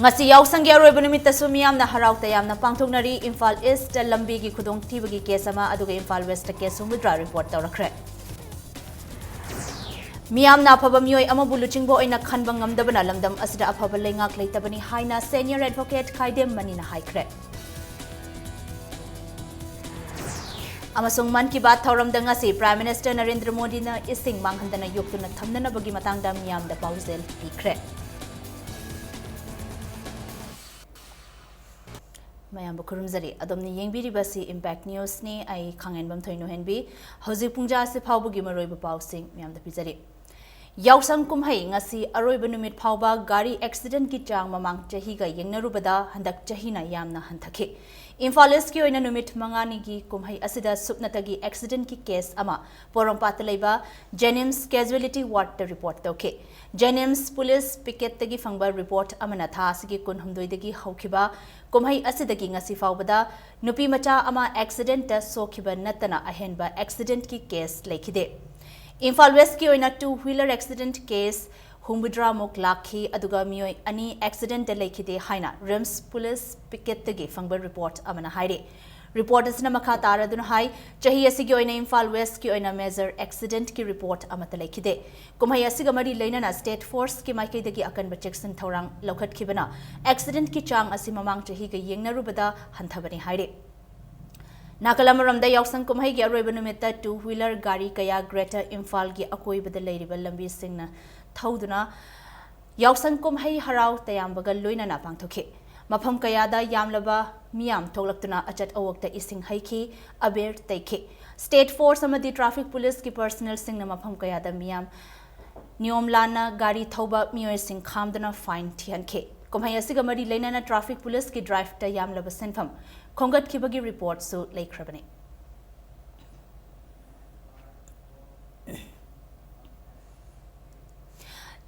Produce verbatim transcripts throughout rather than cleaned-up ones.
ꯉꯁꯤ ꯌꯥꯎꯁꯪꯒꯤ ꯑꯔꯣꯏꯕ ꯅꯨꯃꯤꯠꯇꯁꯨ ꯃꯤꯌꯥꯝꯅ ꯍꯔꯥꯎ ꯇꯌꯥꯝꯅ ꯄꯥꯡꯊꯣꯛꯅꯔꯤ꯫ ꯏꯝꯐꯥꯜ ꯏꯁꯇ ꯂꯝꯕꯤꯒꯤ ꯈꯨꯗꯣꯡꯊꯤꯕꯒꯤ ꯀꯦꯁ ꯑꯃ, ꯑꯗꯨꯒ ꯏꯝꯐꯥꯜ ꯋꯦꯁꯇ ꯀꯦꯁ ꯍꯨꯝꯐꯨꯇꯔꯥ ꯔꯤꯄꯣꯔꯠ ꯇꯧꯔꯛꯈ꯭ꯔꯦ꯫ ꯃꯤꯌꯥꯝꯅ ꯑꯐꯕ ꯃꯤꯑꯣꯏ ꯑꯃꯕꯨ ꯂꯨꯆꯤꯡꯕ ꯑꯣꯏꯅ ꯈꯟꯕ ꯉꯝꯗꯕꯅ ꯂꯝꯗꯝ ꯑꯁꯤꯗ ꯑꯐꯕ ꯂꯩꯉꯥꯛ ꯂꯩꯇꯕꯅꯤ ꯍꯥꯏꯅ ꯁꯦꯅꯤꯌꯔ ꯑꯦꯗꯚꯣꯀꯦꯠ ꯈꯥꯏꯗꯦꯝ ꯃꯅꯤꯅ ꯍꯥꯏꯈ꯭ꯔꯦ꯫ ꯑꯃꯁꯨꯡ ꯃꯟ ꯀꯤ ꯕꯥꯠ ꯊꯧꯔꯝꯗ ꯉꯁꯤ ꯄ꯭ꯔꯥꯏꯝ ꯃꯤꯅꯤꯁꯇꯔ ꯅꯔꯦꯟꯗ꯭ꯔ ꯃꯣꯗꯤꯅ ꯏꯁꯤꯡ ꯃꯥꯡꯍꯟꯗꯅ ꯌꯣꯛꯇꯨꯅ ꯊꯝꯅꯅꯕꯒꯤ ꯃꯇꯥꯡꯗ ꯃꯤꯌꯥꯝꯗ ꯄꯥꯎꯖꯦꯜ ꯄꯤꯈ꯭ꯔꯦ꯫ ꯃꯌꯥꯝꯕꯨ ꯈꯨꯔꯨꯝꯖꯔꯤ꯫ ꯑꯗꯣꯝꯅ ꯌꯦꯡꯕꯤꯔꯤꯕꯁꯤ ꯏꯝꯄꯦꯛ ꯅ꯭ꯌꯨꯁꯅꯤ꯫ ꯑꯩ ꯈꯥꯡꯉꯦꯟꯕꯝ ꯊꯣꯏꯅꯨꯍꯦꯟꯕꯤ꯫ ꯍꯧꯖꯤꯛ ꯄꯨꯡꯖꯥ ꯑꯁꯤ ꯐꯥꯎꯕꯒꯤ ꯃꯔꯨꯑꯣꯏꯕ ꯄꯥꯎꯁꯤꯡ ꯃꯌꯥꯝꯗ ꯄꯤꯖꯔꯤ꯫ ꯌꯥꯎꯁꯪ ꯀꯨꯝꯍꯩ ꯉꯁꯤ ꯑꯔꯣꯏꯕ ꯅꯨꯃꯤꯠ ꯐꯥꯎꯕ ꯒꯥꯔꯤ ꯑꯦꯛꯁꯤꯗꯦꯟꯠꯀꯤ ꯆꯥꯡ ꯃꯃꯥꯡ ꯆꯍꯤꯒ ꯌꯦꯡꯅꯔꯨꯕꯗ ꯍꯟꯗꯛ ꯆꯍꯤꯅ ꯌꯥꯝꯅ ꯍꯟꯊꯈꯤ꯫ ꯏꯝꯐꯥꯜ ꯏꯁ꯭ꯠꯀꯤ ꯑꯣꯏꯅ ꯅꯨꯃꯤꯠ ꯃꯉꯥꯅꯤꯒꯤ ꯀꯨꯝꯍꯩ ꯑꯁꯤꯗ ꯁꯨꯞꯅꯇꯒꯤ ꯑꯦꯛꯁꯤꯗꯦꯟꯠꯀꯤ ꯀꯦꯁ ꯑꯃ ꯄꯣꯔꯣꯝꯄꯥꯠꯇ ꯂꯩꯕ ꯖꯦꯅꯤꯝꯁ ꯀꯦꯖꯨꯑꯦꯂꯤꯇꯤ ꯋꯥꯔꯗꯇ ꯔꯤꯄꯣꯔꯠ ꯇꯧꯈꯤ꯫ ꯖꯦꯅꯤꯝꯁ ꯄꯨꯂꯤꯁ ꯄꯤꯀꯦꯠꯇꯒꯤ ꯐꯪꯕ ꯔꯤꯄꯣꯔꯠ ꯑꯃꯅ ꯊꯥ ꯑꯁꯤꯒꯤ ꯀꯨꯟꯍꯨꯝꯗꯣꯏꯗꯒꯤ ꯍꯧꯈꯤꯕ ꯀꯨꯝꯍꯩ ꯑꯁꯤꯗꯒꯤ ꯉꯁꯤ ꯐꯥꯎꯕꯗ ꯅꯨꯄꯤ ꯃꯆꯥ ꯑꯃ ꯑꯦꯛꯁꯤꯗꯦꯟꯠꯇ ꯁꯣꯛꯈꯤꯕ ꯅꯠꯇꯅ ꯑꯍꯦꯟꯕ ꯑꯦꯛꯁꯤꯗꯦꯟꯠꯀꯤ ꯀꯦꯁ ꯂꯩꯈꯤꯗꯦ꯫ ꯏꯝꯐꯥꯜ ꯋꯦꯁ꯭ꯠꯀꯤ ꯑꯣꯏꯅ ꯇꯨ ꯋꯤꯂꯔ ꯑꯦꯛꯁꯤꯗꯦꯟꯠ ꯀꯦꯁ ꯍꯨꯝꯐꯨꯇꯔꯥꯃꯨꯛ ꯂꯥꯛꯈꯤ, ꯑꯗꯨꯒ ꯃꯤꯑꯣꯏ ꯑꯅꯤ ꯑꯦꯛꯁꯤꯗꯦꯟꯠꯇ ꯂꯩꯈꯤꯗꯦ ꯍꯥꯏꯅ ꯔꯤꯝꯁ ꯄꯨꯂꯤꯁ ꯄꯤꯀꯦꯠꯇꯒꯤ ꯐꯪꯕ ꯔꯤꯄꯣꯔꯠ ꯑꯃꯅ ꯍꯥꯏꯔꯤ꯫ ꯔꯤꯄꯣꯔꯠ ꯑꯁꯤꯅ ꯃꯈꯥ ꯇꯥꯔꯗꯨꯅ ꯍꯥꯏ, ꯆꯍꯤ ꯑꯁꯤꯒꯤ ꯑꯣꯏꯅ ꯏꯝꯐꯥꯜ ꯋꯦꯁ꯭ꯠꯀꯤ ꯑꯣꯏꯅ ꯃꯦꯖꯔ ꯑꯦꯛꯁꯤꯗꯦꯟꯠꯀꯤ ꯔꯤꯄꯣꯔꯠ ꯑꯃꯠꯇ ꯂꯩꯈꯤꯗꯦ꯫ ꯀꯨꯝꯍꯩ ꯑꯁꯤꯒ ꯃꯔꯤ ꯂꯩꯅꯅ ꯁ꯭ꯇꯦꯠ ꯐꯣꯔꯁꯀꯤ ꯃꯥꯏꯀꯩꯗꯒꯤ ꯑꯀꯟꯕ ꯆꯦꯛꯁꯤꯟ ꯊꯧꯔꯥꯡ ꯂꯧꯈꯠꯈꯤꯕꯅ ꯑꯦꯛꯁꯤꯗꯦꯟꯠꯀꯤ ꯆꯥꯡ ꯑꯁꯤ ꯃꯃꯥꯡ ꯆꯍꯤꯒ ꯌꯦꯡꯅꯔꯨꯕꯗ ꯍꯟꯊꯕꯅꯤ ꯍꯥꯏꯔꯤ꯫ ꯅꯥꯀꯜ ꯑꯃꯔꯣꯝꯗ ꯌꯥꯎꯁꯪ ꯀꯨꯝꯍꯩꯒꯤ ꯑꯔꯣꯏꯕ ꯅꯨꯃꯤꯠꯇ ꯇꯨ ꯋꯤꯂꯔ ꯒꯥꯔꯤ ꯀꯌꯥ ꯒ꯭ꯔꯦꯇꯔ ꯏꯝꯐꯥꯜꯒꯤ ꯑꯀꯣꯏꯕꯗ ꯂꯩꯔꯤꯕ ꯂꯝꯕꯤꯁꯤꯡꯅ ꯊꯧꯗꯨꯅ ꯌꯥꯎꯁꯪ ꯀꯨꯝꯍꯩ ꯍꯔꯥꯎ ꯇꯌꯥꯝꯕꯒ ꯂꯣꯏꯅꯅ ꯄꯥꯡꯊꯣꯛꯈꯤ꯫ ꯃꯐꯝ ꯀꯌꯥꯗ ꯌꯥꯝꯂꯕ ꯃꯤꯌꯥꯝ ꯊꯣꯛꯂꯛꯇꯨꯅ ꯑꯆꯠ ꯑꯋꯣꯛꯇ ꯏꯁꯤꯡ ꯍꯩꯈꯤ, ꯑꯕꯦꯔ ꯇꯩꯈꯤ꯫ ꯁ꯭ꯇꯦꯠ ꯐꯣꯔꯁ ꯑꯃꯗꯤ ꯇ꯭ꯔꯥꯐꯤꯛ ꯄꯨꯂꯤꯁꯀꯤ ꯄꯔꯁꯅꯦꯜꯁꯤꯡꯅ ꯃꯐꯝ ꯀꯌꯥꯗ ꯃꯤꯌꯥꯝ ꯅꯤꯌꯣꯝ ꯂꯥꯟꯅ ꯒꯥꯔꯤ ꯊꯧꯕ ꯃꯤꯑꯣꯏꯁꯤꯡ ꯈꯥꯝꯗꯨꯅ ꯐꯥꯏꯟ ꯊꯤꯍꯟꯈꯤ꯫ ꯀꯨꯝꯍꯩ ꯑꯁꯤꯒ ꯃꯔꯤ ꯂꯩꯅꯅ ꯇ꯭ꯔꯥꯐꯤꯛ ꯄꯨꯂꯤꯁꯀꯤ ꯗ꯭ꯔꯥꯏꯚꯇ ꯌꯥꯝꯂꯕ ꯁꯦꯟꯐꯝ ꯈꯣꯝꯒꯠꯈꯤꯕꯒꯤ ꯔꯤꯄꯣꯔꯠꯁꯨ ꯂꯩꯈ꯭ꯔꯕꯅꯤ꯫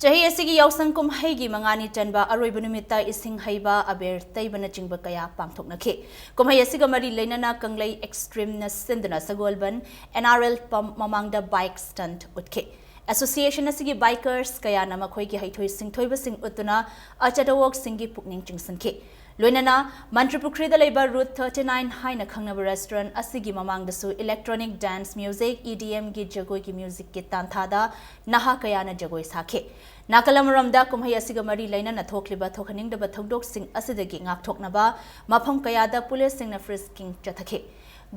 ꯆꯍꯤ ꯑꯁꯤꯒꯤ ꯌꯥꯎꯁꯪ ꯀꯨꯝꯍꯩꯒꯤ ꯃꯉꯥꯅꯤ ꯆꯟꯕ ꯑꯔꯣꯏꯕ ꯅꯨꯃꯤꯠꯇ ꯏꯁꯤꯡ ꯍꯩꯕ, ꯑꯕꯦꯔ ꯇꯩꯕꯅꯆꯤꯡꯕ ꯀꯌꯥ ꯄꯥꯡꯊꯣꯛꯅꯈꯤ꯫ ꯀꯨꯝꯍꯩ ꯑꯁꯤꯒ ꯃꯔꯤ ꯂꯩꯅꯅ ꯀꯪꯂꯩ ꯑꯦꯛꯁꯇ꯭ꯔꯤꯝꯅ ꯁꯤꯟꯗꯨꯅ ꯁꯒꯣꯜꯕꯟ ꯑꯦꯟ ꯑꯥꯔ ꯑꯦꯜ ꯄꯝꯞ ꯃꯃꯥꯡꯗ ꯕꯥꯏꯛ ꯁ꯭ꯇꯟꯠ ꯎꯠꯈꯤ꯫ ꯑꯦꯁꯣꯁꯤꯌꯦꯁꯟ ꯑꯁꯤꯒꯤ ꯕꯥꯏꯀꯔꯁ ꯀꯌꯥꯅ ꯃꯈꯣꯏꯒꯤ ꯍꯩꯊꯣꯏ ꯁꯤꯡꯊꯣꯏꯕꯁꯤꯡ ꯎꯠꯇꯨꯅ ꯑꯆꯥꯗꯋꯣꯛꯁꯤꯡꯒꯤ ꯄꯨꯛꯅꯤꯡ ꯆꯤꯡꯁꯤꯟꯈꯤ꯫ ꯂꯣꯏꯅꯅ ꯃꯟꯇ꯭ꯔꯤꯄꯨꯈ꯭ꯔꯤꯗ ꯂꯩꯕ ꯔꯨꯠ ꯊꯥꯔꯇꯤ ꯅꯥꯏꯟ ꯍꯥꯏꯅ ꯈꯪꯅꯕ ꯔꯦꯁꯇꯨꯔꯦꯟꯠ ꯑꯁꯤꯒꯤ ꯃꯃꯥꯡꯗꯁꯨ ꯏꯂꯦꯛꯇ꯭ꯔꯣꯅꯤꯛ ꯗꯥꯟꯁ ꯃ꯭ꯌꯨꯖꯤꯛ, ꯏ ꯗꯤ ꯑꯦꯝꯒꯤ ꯖꯒꯣꯏꯒꯤ ꯃ꯭ꯌꯨꯖꯤꯛꯀꯤ ꯇꯥꯟꯊꯥꯗ ꯅꯍꯥ ꯀꯌꯥꯅ ꯖꯒꯣꯏ ꯁꯥꯈꯤ꯫ ꯅꯥꯀꯜ ꯑꯃꯔꯣꯝꯗ ꯀꯨꯝꯍꯩ ꯑꯁꯤꯒ ꯃꯔꯤ ꯂꯩꯅꯅ ꯊꯣꯛꯂꯤꯕ ꯊꯣꯛꯍꯟꯅꯤꯡꯗꯕ ꯊꯧꯗꯣꯛꯁꯤꯡ ꯑꯁꯤꯗꯒꯤ ꯉꯥꯛꯊꯣꯛꯅꯕ ꯃꯐꯝ ꯀꯌꯥꯗ ꯄꯨꯂꯤꯁꯁꯤꯡꯅ ꯐ꯭ꯔꯤꯁꯀꯤꯡ ꯆꯠꯊꯈꯤ꯫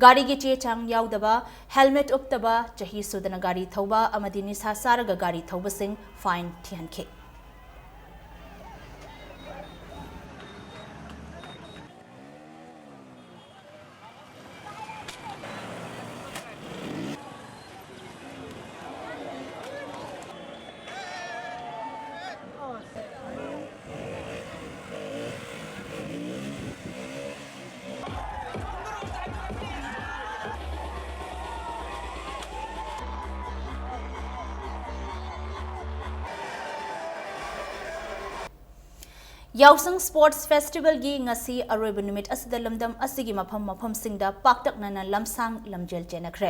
ꯒꯥꯔꯤꯒꯤ ꯆꯦ ꯆꯥꯡ ꯌꯥꯎꯗꯕ, ꯍꯦꯜꯃꯦꯠ ꯎꯞꯇꯕ, ꯆꯍꯤ ꯁꯨꯗꯅ ꯒꯥꯔꯤ ꯊꯧꯕ ꯑꯃꯗꯤ ꯅꯤꯁꯥ ꯆꯥꯔꯒ ꯒꯥꯔꯤ ꯊꯧꯕꯁꯤꯡ ꯐꯥꯏꯟ ꯊꯤꯍꯟꯈꯤ꯫ ꯌꯥꯎꯁꯪ ꯁ꯭ꯄꯣꯔꯠꯁ ꯐꯦꯁꯇꯤꯚꯦꯜꯒꯤ ꯉꯁꯤ ꯑꯔꯣꯏꯕ ꯅꯨꯃꯤꯠ ꯑꯁꯤꯗ ꯂꯝꯗꯝ ꯑꯁꯤꯒꯤ ꯃꯐꯝ ꯃꯐꯝꯁꯤꯡꯗ ꯄꯥꯛꯇꯛꯅꯅ ꯂꯝꯁꯥꯡ ꯂꯝꯖꯦꯜ ꯆꯦꯟꯅꯈ꯭ꯔꯦ꯫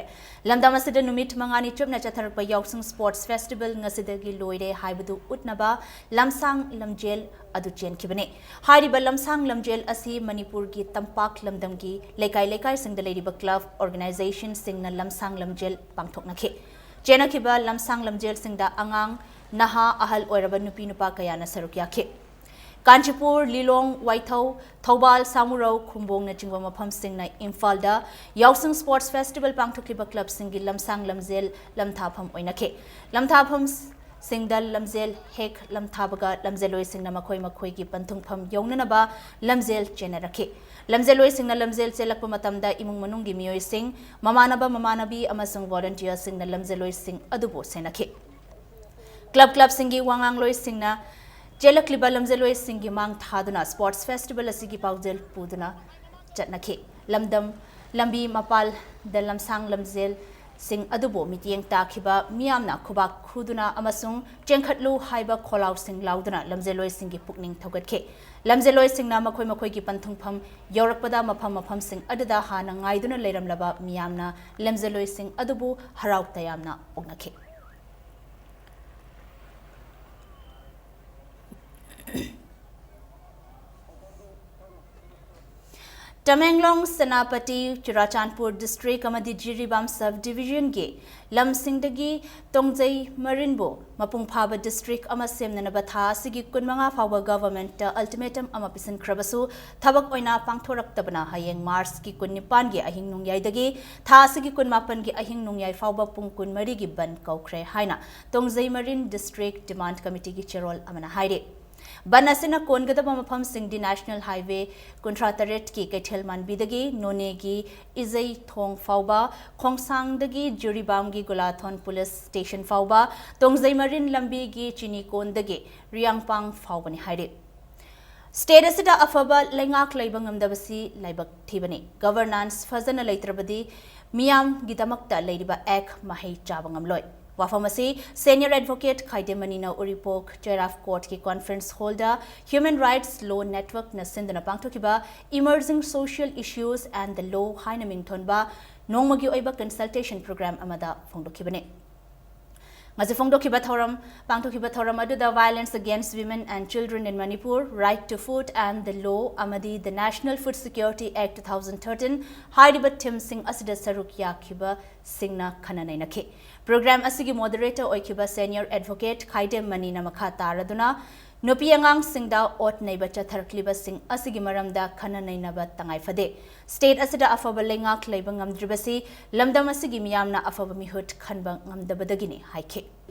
ꯂꯝꯗꯝ ꯑꯁꯤꯗ ꯅꯨꯃꯤꯠ ꯃꯉꯥꯅꯤ ꯆꯨꯞꯅ ꯆꯠꯊꯔꯛꯄ ꯌꯥꯎꯁꯪ ꯁ꯭ꯄꯣꯔꯠꯁ ꯐꯦꯁꯇꯤꯚꯦꯜ ꯉꯁꯤꯗꯒꯤ ꯂꯣꯏꯔꯦ ꯍꯥꯏꯕꯗꯨ ꯎꯠꯅꯕ ꯂꯝꯁꯥꯡ ꯂꯝꯖꯦꯜ ꯑꯗꯨ ꯆꯦꯟꯈꯤꯕꯅꯤ꯫ ꯍꯥꯏꯔꯤꯕ ꯂꯝꯁꯥꯡ ꯂꯝꯖꯦꯜ ꯑꯁꯤ ꯃꯅꯤꯄꯨꯔꯒꯤ ꯇꯝꯄꯥꯛ ꯂꯝꯗꯝꯒꯤ ꯂꯩꯀꯥꯏ ꯂꯩꯀꯥꯏꯁꯤꯡꯗ ꯂꯩꯔꯤꯕ ꯀ꯭ꯂꯕ ꯑꯣꯔꯒꯅꯥꯏꯖꯦꯁꯟꯁꯤꯡꯅ ꯂꯝꯁꯥꯡ ꯂꯝꯖꯦꯜ ꯄꯥꯡꯊꯣꯛꯅꯈꯤ꯫ ꯆꯦꯟꯅꯈꯤꯕ ꯂꯝꯁꯥꯡ ꯂꯝꯖꯦꯜꯁꯤꯡꯗ ꯑꯉꯥꯡ, ꯅꯍꯥ, ꯑꯍꯜ ꯑꯣꯏꯔꯕ ꯅꯨꯄꯤ ꯅꯨꯄꯥ ꯀꯌꯥꯅ ꯁꯔꯨꯛ ꯌꯥꯈꯤ꯫ ꯀꯥꯟꯆꯤꯄꯨꯔ, ꯂꯤꯂꯣꯡ, ꯋꯥꯏꯊꯧ, ꯊꯧꯕꯥꯜ, ꯁꯥꯃꯨꯔꯧ, ꯈꯨꯝꯕꯣꯡꯅꯆꯤꯡꯕ ꯃꯐꯝꯁꯤꯡꯅ ꯏꯝꯐꯥꯜꯗ ꯌꯥꯎꯁꯪ ꯁ꯭ꯄꯣꯔꯠꯁ ꯐꯦꯁꯇꯤꯚꯦꯜ ꯄꯥꯡꯊꯣꯛꯂꯤꯕ ꯀ꯭ꯂꯕꯁꯤꯡꯒꯤ ꯂꯝꯁꯥꯡ ꯂꯝꯖꯦꯜ ꯂꯝꯊꯥꯐꯝ ꯑꯣꯏꯅꯈꯤ꯫ ꯂꯝꯊꯥꯐꯝꯁꯤꯡꯗ ꯂꯝꯖꯦꯜ ꯍꯦꯛ ꯂꯝꯊꯥꯕꯒ ꯂꯝꯖꯦꯜꯂꯣꯏꯁꯤꯡꯅ ꯃꯈꯣꯏ ꯃꯈꯣꯏꯒꯤ ꯄꯟꯊꯨꯡꯐꯝ ꯌꯧꯅꯅꯕ ꯂꯝꯖꯦꯜ ꯆꯦꯟꯅꯔꯛꯈꯤ꯫ ꯂꯝꯖꯦꯜꯂꯣꯏꯁꯤꯡꯅ ꯂꯝꯖꯦꯜ ꯆꯦꯜꯂꯛꯄ ꯃꯇꯝꯗ ꯏꯃꯨꯡ ꯃꯅꯨꯡꯒꯤ ꯃꯤꯑꯣꯏꯁꯤꯡ, ꯃꯃꯥꯟꯅꯕ ꯃꯃꯥꯟꯅꯕꯤ ꯑꯃꯁꯨꯡ ꯚꯣꯂꯨꯟꯇꯤꯌꯔꯁꯤꯡꯅ ꯂꯝꯖꯦꯜꯂꯣꯏꯁꯤꯡ ꯑꯗꯨꯕꯨ ꯁꯦꯟꯅꯈꯤ꯫ ꯀ꯭ꯂꯕ ꯀ꯭ꯂꯕꯁꯤꯡꯒꯤ ꯋꯥꯉꯥꯡꯂꯣꯏꯁꯤꯡꯅ ꯆꯦꯜꯂꯛꯂꯤꯕ ꯂꯝꯖꯦꯜꯂꯣꯏꯁꯤꯡꯒꯤ ꯃꯥꯡ ꯊꯥꯗꯨꯅ ꯁ꯭ꯄꯣꯔꯠꯁ ꯐꯦꯁꯇꯤꯚꯦꯜ ꯑꯁꯤꯒꯤ ꯄꯥꯎꯖꯦꯜ ꯄꯨꯗꯨꯅ ꯆꯠꯅꯈꯤ꯫ ꯂꯝꯗꯝ ꯂꯝꯕꯤ ꯃꯄꯥꯜꯗ ꯂꯝꯁꯥꯡ ꯂꯝꯖꯦꯜꯁꯤꯡ ꯑꯗꯨꯕꯨ ꯃꯤꯠꯌꯦꯡ ꯇꯥꯈꯤꯕ ꯃꯤꯌꯥꯝꯅ ꯈꯨꯕꯥꯛ ꯈꯨꯗꯨꯅ ꯑꯃꯁꯨꯡ "ꯆꯦꯟꯈꯠꯂꯨ" ꯍꯥꯏꯕ ꯈꯣꯜꯂꯥꯎꯁꯤꯡ ꯂꯥꯎꯗꯨꯅ ꯂꯝꯖꯦꯜꯂꯣꯏꯁꯤꯡꯒꯤ ꯄꯨꯛꯅꯤꯡ ꯊꯧꯒꯠꯈꯤ꯫ ꯂꯝꯖꯦꯜꯂꯣꯏꯁꯤꯡꯅ ꯃꯈꯣꯏ ꯃꯈꯣꯏꯒꯤ ꯄꯟꯊꯨꯡꯐꯝ ꯌꯧꯔꯛꯄꯗ ꯃꯐꯝ ꯃꯐꯝꯁꯤꯡ ꯑꯗꯨꯗ ꯍꯥꯟꯅ ꯉꯥꯏꯗꯨꯅ ꯂꯩꯔꯝꯂꯕ ꯃꯤꯌꯥꯝꯅ ꯂꯝꯖꯦꯜꯂꯣꯏꯁꯤꯡ ꯑꯗꯨꯕꯨ ꯍꯔꯥꯎ ꯇꯌꯥꯝꯅ ꯑꯣꯛꯅꯈꯤ꯫ ꯇꯃꯦꯡꯂꯣꯡ, ꯁꯦꯅꯥꯄꯇꯤ, ꯆꯨꯔꯥꯆꯥꯟꯄꯨꯔ ꯗꯤꯁꯇ꯭ꯔꯤꯛ ꯑꯃꯗꯤ ꯖꯤꯔꯤꯕꯥꯝ ꯁꯕ ꯗꯤꯕꯤꯖꯟꯒꯤ ꯂꯝꯁꯤꯡꯗꯒꯤ ꯇꯣꯡꯖꯩ ꯃꯔꯤꯟꯕꯨ ꯃꯄꯨꯡ ꯐꯥꯕ ꯗꯤꯁꯇ꯭ꯔꯤꯛ ꯑꯃ ꯁꯦꯝꯅꯅꯕ ꯊꯥ ꯑꯁꯤꯒꯤ ꯀꯨꯟꯃꯉꯥ ꯐꯥꯎꯕ ꯒꯚꯔꯟꯃꯦꯟꯠꯇ ꯑꯜꯇꯤꯃꯦꯇꯝ ꯑꯃ ꯄꯤꯁꯤꯟꯈ꯭ꯔꯕꯁꯨ ꯊꯕꯛ ꯑꯣꯏꯅ ꯄꯥꯡꯊꯣꯔꯛꯇꯕꯅ ꯍꯌꯦꯡ ꯃꯥꯔꯆꯀꯤ ꯀꯨꯟꯅꯤꯄꯥꯟꯒꯤ ꯑꯍꯤꯡ ꯅꯣꯡꯌꯥꯏꯗꯒꯤ ꯊꯥ ꯑꯁꯤꯒꯤ ꯀꯨꯟꯃꯥꯄꯟꯒꯤ ꯑꯍꯤꯡ ꯅꯣꯡꯌꯥꯏ ꯐꯥꯎꯕ ꯄꯨꯡ ꯀꯨꯟꯃꯔꯤꯒꯤ ꯕꯟ ꯀꯧꯈ꯭ꯔꯦ ꯍꯥꯏꯅ ꯇꯣꯡꯖꯩ ꯃꯔꯤꯟ ꯗꯤꯁꯇ꯭ꯔꯤꯛ ꯗꯤꯃꯥꯟ ꯀꯃꯤꯇꯤꯒꯤ ꯆꯦꯔꯣꯜ ꯑꯃꯅ ꯍꯥꯏꯔꯤ꯫ ꯕꯟ ꯑꯁꯤꯅ ꯀꯣꯟꯒꯗꯕ ꯃꯐꯝꯁꯤꯡꯗꯤ ꯅꯦꯁꯅꯦꯜ ꯍꯥꯏꯋꯦ ꯀꯨꯟꯊ꯭ꯔꯥ ꯇꯔꯦꯠꯀꯤ ꯀꯩꯊꯦꯜ ꯃꯥꯟꯕꯤꯗꯒꯤ ꯅꯣꯅꯦꯒꯤ ꯏꯖꯩ ꯊꯣꯡ ꯐꯥꯎꯕ, ꯈꯣꯡꯁꯥꯡꯗꯒꯤ ꯖꯤꯔꯤꯕꯥꯝꯒꯤ ꯒꯨꯂꯥꯊꯣꯟ ꯄꯨꯂꯤꯁ ꯁ꯭ꯇꯦꯁꯟ ꯐꯥꯎꯕ, ꯇꯣꯡꯖꯩ ꯃꯔꯤꯟ ꯂꯝꯕꯤꯒꯤ ꯆꯤꯅꯤꯀꯣꯟꯗꯒꯤ ꯔꯤꯌꯥꯡꯄꯥꯡ ꯐꯥꯎꯕꯅꯤ ꯍꯥꯏꯔꯤ꯫ ꯁ꯭ꯇꯦꯠ ꯑꯁꯤꯗ ꯑꯐꯕ ꯂꯩꯉꯥꯛ ꯂꯩꯕ ꯉꯝꯗꯕꯁꯤ ꯂꯥꯏꯕꯛ ꯊꯤꯕꯅꯤ꯫ ꯒꯚꯔꯅꯥꯟꯁ ꯐꯖꯅ ꯂꯩꯇ꯭ꯔꯕꯗꯤ ꯃꯤꯌꯥꯝꯒꯤꯗꯃꯛꯇ ꯂꯩꯔꯤꯕ ꯑꯦꯛ ꯃꯍꯩ ꯆꯥꯕ ꯉꯝꯂꯣꯏ꯫ ꯋꯥꯐꯝ ꯑꯁꯤ ꯁꯦꯅꯤꯌꯔ ꯑꯦꯗꯚꯣꯀꯦꯠ ꯈꯥꯏꯗꯦꯝꯃꯅꯤꯅ ꯎꯔꯤꯄꯣꯛ ꯆꯩꯔꯥꯐ ꯀꯣꯔꯠꯀꯤ ꯀꯣꯟꯐꯔꯦꯟꯁ ꯍꯣꯜꯗ ꯍ꯭ꯌꯨꯃꯦꯟ ꯔꯥꯏꯠꯁ ꯂꯣ ꯅꯦꯠꯋꯔꯛꯅ ꯁꯤꯟꯗꯨꯅ ꯄꯥꯡꯊꯣꯛꯈꯤꯕ Emerging Social Issues and the Law ꯍꯥꯏꯅ ꯃꯤꯡꯊꯣꯟꯕ ꯅꯣꯡꯃꯒꯤ ꯑꯣꯏꯕ ꯀꯟꯁꯜꯇꯦꯁꯟ ꯄ꯭ꯔꯣꯒ꯭ꯔꯥꯝ ꯑꯃꯗ ꯐꯣꯡꯗꯣꯛꯈꯤꯕꯅꯤ꯫ ꯉꯁꯤ ꯐꯣꯡꯗꯣꯛꯈꯤꯕ ꯊꯧꯔꯝ, ꯄꯥꯡꯊꯣꯛꯈꯤꯕ ꯊꯧꯔꯝ ꯑꯗꯨꯗ Violence Against Women and Children in Manipur, Right to Food and the Law ꯑꯃꯗꯤ The National Food Security Act two thousand thirteen ꯍꯥꯏꯔꯤꯕ ꯊꯤꯝꯁꯤꯡ ꯑꯁꯤꯗ ꯁꯔꯨꯛ ꯌꯥꯈꯤꯕꯁꯤꯡꯅ ꯈꯟꯅ ꯅꯩꯅꯈꯤ꯫ ꯄ꯭ꯔꯣꯒ꯭ꯔꯥꯝ ꯑꯁꯤꯒꯤ ꯃꯣꯗꯔꯦꯇꯔ ꯑꯣꯏꯈꯤꯕ ꯁꯦꯅꯤꯌꯔ ꯑꯦꯗꯚꯣꯀꯦꯠ ꯈꯥꯏꯗꯦꯝ ꯃꯅꯤꯅ ꯃꯈꯥ ꯇꯥꯔꯗꯨꯅ ꯅꯨꯄꯤ ꯑꯉꯥꯡꯁꯤꯡꯗ ꯑꯣꯠ ꯅꯩꯕ ꯆꯠꯊꯔꯛꯂꯤꯕꯁꯤꯡ ꯑꯁꯤꯒꯤ ꯃꯔꯝꯗ ꯈꯟꯅ ꯅꯩꯅꯕ ꯇꯉꯥꯏ ꯐꯗꯦ꯫ ꯁ꯭ꯇꯦꯠ ꯑꯁꯤꯗ ꯑꯐꯕ ꯂꯩꯉꯥꯛ ꯂꯩꯕ ꯉꯝꯗ꯭ꯔꯤꯕꯁꯤ ꯂꯝꯗꯝ ꯑꯁꯤꯒꯤ ꯃꯤꯌꯥꯝꯅ ꯑꯐꯕ ꯃꯤꯍꯨꯠ ꯈꯟꯕ ꯉꯝꯗꯕꯗꯒꯤꯅꯤ ꯍꯥꯏꯈꯤ꯫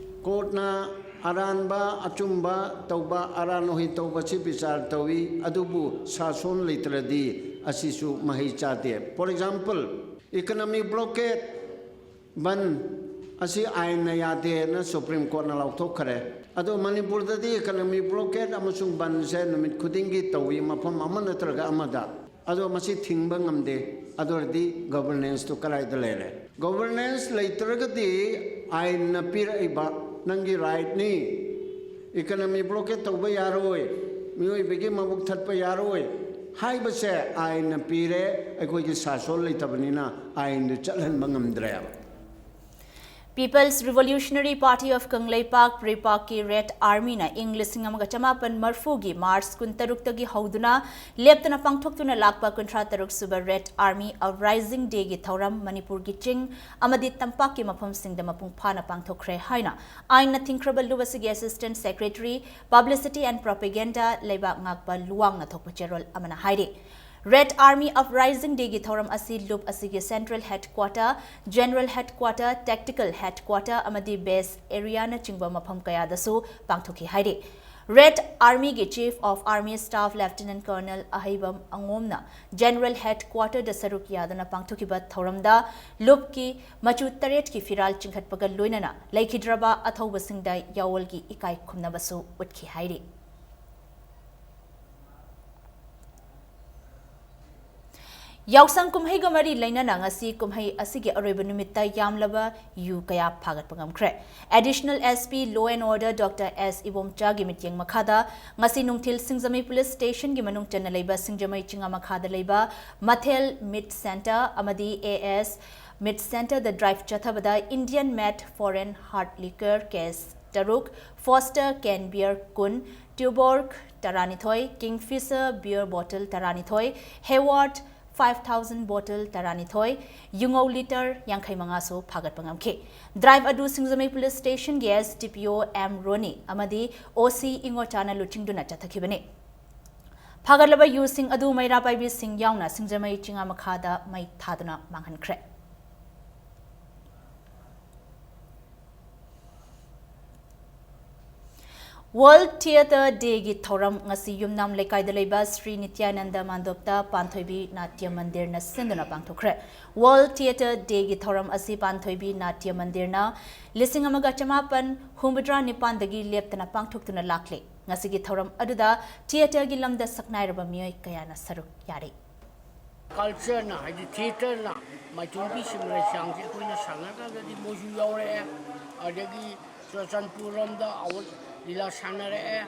ꯀꯣꯔꯠꯅ ꯑꯔꯥꯟꯕ ꯑꯆꯨꯝꯕ ꯇꯧꯕ, ꯑꯔꯥꯟ ꯑꯣꯏ ꯇꯧꯕꯁꯤ ꯕꯤꯆꯥꯔ ꯇꯧꯏ, ꯑꯗꯨꯕꯨ ꯁꯥꯁꯣꯟ ꯂꯩꯇ꯭ꯔꯗꯤ ꯑꯁꯤꯁꯨ ꯃꯍꯩ ꯆꯥꯗꯦ꯫ For example, economic blockade, ꯕꯟ ꯑꯁꯤ ꯑꯥꯏꯟꯅ ꯌꯥꯗꯦꯅ ꯁꯨꯄ꯭ꯔꯤꯝ ꯀꯣꯔꯠꯅ ꯂꯥꯎꯊꯣꯛꯈ꯭ꯔꯦ꯫ ꯑꯗꯣ ꯃꯅꯤꯄꯨꯔꯗꯗꯤ economic blockade ꯑꯃꯁꯨꯡ ꯕꯟꯁꯦ ꯅꯨꯃꯤꯠ ꯈꯨꯗꯤꯡꯒꯤ ꯇꯧꯏ, ꯃꯐꯝ ꯑꯃ ꯅꯠꯇ꯭ꯔꯒ ꯑꯃꯗ꯫ ꯑꯗꯣ ꯃꯁꯤ ꯊꯤꯡꯕ ꯉꯝꯗꯦ꯫ ꯑꯗꯨ ꯑꯣꯏꯔꯗꯤ ꯒꯣꯚꯔꯅꯦꯟꯁꯇꯨ ꯀꯗꯥꯏꯗ ꯂꯩꯔꯦ? ꯒꯣꯚꯔꯅꯦꯟꯁ ꯂꯩꯇ꯭ꯔꯒꯗꯤ ꯑꯥꯏꯟꯅ ꯄꯤꯔꯛꯏꯕ ꯅꯪꯒꯤ ꯔꯥꯏꯠꯅꯤ, economic blockade ꯇꯧꯕ ꯌꯥꯔꯣꯏ, ꯃꯤꯑꯣꯏꯕꯒꯤ ꯃꯕꯨꯛ ꯊꯠꯄ ꯌꯥꯔꯣꯏ ꯍꯥꯏꯕꯁꯦ ꯑꯥꯏꯟꯅ ꯄꯤꯔꯦ꯫ ꯑꯩꯈꯣꯏꯒꯤ ꯁꯥꯁꯣꯟ ꯂꯩꯇꯕꯅꯤꯅ ꯑꯥꯏꯟꯗꯨ ꯆꯠꯍꯟꯕ ꯉꯝꯗ꯭ꯔꯦꯕ꯫ People's Revolutionary Party of Kangleipak, PREPAK ꯀꯤ Red Army ꯅ ꯏꯪ ꯂꯤꯁꯤꯡ ꯑꯃꯒ ꯆꯃꯥꯄꯟ ꯃꯔꯤꯐꯨꯒꯤ March ꯀꯨꯟꯇꯔꯨꯛꯇꯒꯤ ꯍꯧꯗꯨꯅ ꯂꯦꯞꯇꯅ ꯄꯥꯡꯊꯣꯛꯇꯨꯅ ꯂꯥꯛꯄ ꯀꯨꯟꯊ꯭ꯔꯥ ꯇꯔꯨꯛ ꯁꯨꯕ Red Army Uprising Day ꯒꯤ ꯊꯧꯔꯝ ꯃꯅꯤꯄꯨꯔꯒꯤ ꯆꯤꯡ ꯑꯃꯗꯤ ꯇꯝꯄꯥꯛꯀꯤ ꯃꯐꯝꯁꯤꯡꯗ ꯃꯄꯨꯡ ꯐꯥꯅ ꯄꯥꯡꯊꯣꯛꯈ꯭ꯔꯦ ꯍꯥꯏꯅ ꯑꯥꯏꯟꯅ ꯊꯤꯡꯈ꯭ꯔꯕ ꯂꯨꯞ ꯑꯁꯤꯒꯤ Assistant Secretary, Publicity and Propaganda ꯂꯩꯕꯥꯛ ꯉꯥꯛꯄ ꯂꯨꯋꯥꯡꯅ ꯊꯣꯛꯄ ꯆꯦꯔꯣꯜ ꯑꯃꯅ ꯍꯥꯏꯔꯤ꯫ Red Army Uprising Day ꯒꯤ ꯊꯧꯔꯝ ꯑꯁꯤ ꯂꯨꯞ ꯑꯁꯤꯒꯤ Central Headquarter, General Headquarter, Tactical Headquarter ꯑꯃꯗꯤ Base Area ꯅꯆꯤꯡꯕ ꯃꯐꯝ ꯀꯌꯥꯗꯁꯨ ꯄꯥꯡꯊꯣꯛꯈꯤ ꯍꯥꯏꯔꯤ꯫ Red Army ꯒꯤ Chief of Army Staff Lieutenant Colonel Aheibam ꯑꯉꯣꯝꯅ General Headquarter ꯗ ꯁꯔꯨꯛ ꯌꯥꯗꯨꯅ ꯄꯥꯡꯊꯣꯛꯈꯤꯕ ꯊꯧꯔꯝꯗ ꯂꯨꯞꯀꯤ ꯃꯆꯨ ꯇꯔꯦꯠꯀꯤ ꯐꯤꯔꯥꯜ ꯆꯤꯡꯈꯠꯄꯒ ꯂꯣꯏꯅꯅ ꯂꯩꯈꯤꯗ꯭ꯔꯕ ꯑꯊꯧꯕꯁꯤꯡꯗ ꯌꯥꯑꯣꯜꯒꯤ ꯏꯀꯥꯏ ꯈꯨꯝꯅꯕꯁꯨ ꯎꯠꯈꯤ ꯍꯥꯏꯔꯤ꯫ ꯌꯥꯎꯁꯪ ꯀꯨꯝꯍꯩꯒ ꯃꯔꯤ ꯂꯩꯅꯅ ꯉꯁꯤ ꯀꯨꯝꯍꯩ ꯑꯁꯤꯒꯤ ꯑꯔꯣꯏꯕ ꯅꯨꯃꯤꯠꯇ ꯌꯥꯝꯂꯕ ꯌꯨ ꯀꯌꯥ ꯐꯥꯒꯠꯄ ꯉꯝꯈ꯭ꯔꯦ꯫ Additional S P Law and Order Doctor S ꯏꯕꯣꯝꯆꯥꯒꯤ ꯃꯤꯠꯌꯦꯡ ꯃꯈꯥꯗ ꯉꯁꯤ ꯅꯨꯡꯊꯤꯜ ꯁꯤꯡꯖꯃꯩ Police Station ꯒꯤ ꯃꯅꯨꯡ ꯆꯟꯅ ꯂꯩꯕ ꯁꯤꯡꯖꯃꯩ ꯆꯤꯡꯉꯥ ꯃꯈꯥꯗ ꯂꯩꯕ ꯃꯊꯦꯜ Meat Centre ꯑꯃꯗꯤ A S Meat Centre the drive ꯆꯠꯊꯕꯗ Indian Made Foreign Hard Liquor case ꯇꯔꯨꯛ, Foster Cane Beer ꯀꯨꯟ, Tuborg ꯇꯔꯥꯅꯤꯊꯣꯏ, Kingfisher Beer Bottle ꯇꯔꯥꯅꯤꯊꯣꯏ, Hayward five thousand bottle ꯇꯔꯥꯅꯤꯊꯣꯏ, ꯌꯨꯉꯧ litre ꯌꯥꯡꯈꯩ ꯃꯉꯥꯁꯨ ꯐꯥꯒꯠꯄ ꯉꯝꯈꯤ꯫ Drive ꯑꯗꯨ ꯁꯤꯡꯖꯃꯩ Police Station ꯒꯤ S D P O M ꯔꯣꯅꯤ ꯑꯃꯗꯤ O C ꯏꯉꯣꯆꯥꯅ ꯂꯨꯆꯤꯡꯗꯨꯅ ꯆꯠꯊꯈꯤꯕꯅꯤ꯫ ꯐꯥꯒꯠꯂꯕ ꯌꯨꯁꯤꯡ ꯑꯗꯨ ꯃꯩꯔꯥ ꯄꯥꯏꯕꯤꯁꯤꯡ ꯌꯥꯎꯅ ꯁꯤꯡꯖꯃꯩ ꯆꯤꯡꯉꯥ ꯃꯈꯥꯗ ꯃꯩ ꯊꯥꯗꯨꯅ ꯃꯥꯡꯍꯟꯈ꯭ꯔꯦ꯫ World Theatre Day ꯒꯤ ꯊꯧꯔꯝ ꯉꯁꯤ ꯌꯨꯝꯅꯥꯝ ꯂꯩꯀꯥꯏꯗ ꯂꯩꯕ ꯁ꯭ꯔꯤ ꯅꯤꯇ꯭ꯌꯥꯅꯟꯗ ꯃꯥꯟꯗꯣꯞꯇ ꯄꯥꯟꯊꯣꯏꯕꯤ ꯅꯥꯇ꯭ꯌ ꯃꯟꯗꯤꯔꯅ ꯁꯤꯟꯗꯨꯅ ꯄꯥꯡꯊꯣꯛꯈ꯭ꯔꯦ꯫ World Theatre Day ꯒꯤ ꯊꯧꯔꯝ ꯑꯁꯤ ꯄꯥꯟꯊꯣꯏꯕꯤ ꯅꯥꯇ꯭ꯌ ꯃꯟꯗꯤꯔꯅ ꯂꯤꯁꯤꯡ ꯑꯃꯒ ꯆꯃꯥꯄꯟ ꯍꯨꯝꯐꯨꯇꯔꯥ ꯅꯤꯄꯥꯟꯗꯒꯤ ꯂꯦꯞꯇꯅ ꯄꯥꯡꯊꯣꯛꯇꯨꯅ ꯂꯥꯛꯂꯤ꯫ ꯉꯁꯤꯒꯤ ꯊꯧꯔꯝ ꯑꯗꯨꯗ theatre ꯒꯤ ꯂꯝꯗ ꯁꯛꯅꯥꯏꯔꯕ ꯃꯤꯑꯣꯏ ꯀꯌꯥꯅ ꯁꯔꯨꯛ ꯌꯥꯔꯤ꯫ Culture ꯅ, ꯍꯥꯏꯗꯤ theatre ꯅ ꯃꯥꯏꯊꯣꯡꯕꯤ ꯁꯤꯃꯔꯩ ꯆꯥꯡꯁꯦ ꯑꯩꯈꯣꯏꯅ ꯁꯥꯟꯅꯔꯀꯥꯟꯗꯗꯤ ꯃꯣꯏꯁꯨ ꯌꯥꯎꯔꯛꯑꯦ꯫ ꯑꯗꯒꯤ ꯆꯨꯔꯆꯥꯟꯄꯨꯔ ꯂꯣꯝꯗ ꯑꯋꯨꯠ ꯂꯤꯂꯥ ꯁꯥꯟꯅꯔꯛꯑꯦ꯫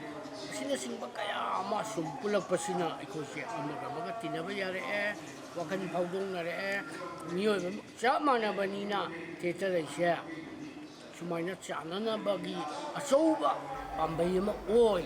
ꯑꯁꯤꯅꯆꯤꯡꯕ ꯀꯌꯥ ꯑꯃ ꯁꯨꯝ ꯄꯨꯜꯂꯛꯄꯁꯤꯅ ꯑꯩꯈꯣꯏꯁꯦ ꯑꯃꯒ ꯑꯃꯒ ꯇꯤꯟꯅꯕ ꯌꯥꯔꯛꯑꯦ, ꯋꯥꯈꯜ ꯐꯥꯎꯗꯣꯛꯅꯔꯛꯑꯦ꯫ ꯃꯤꯑꯣꯏꯕ ꯆꯞ ꯃꯥꯟꯅꯕꯅꯤꯅ theatre ꯍꯥꯏꯁꯦ ꯁꯨꯃꯥꯏꯅ ꯆꯥꯟꯅꯅꯕꯒꯤ ꯑꯆꯧꯕ ꯄꯥꯝꯕꯩ ꯑꯃ ꯑꯣꯏ꯫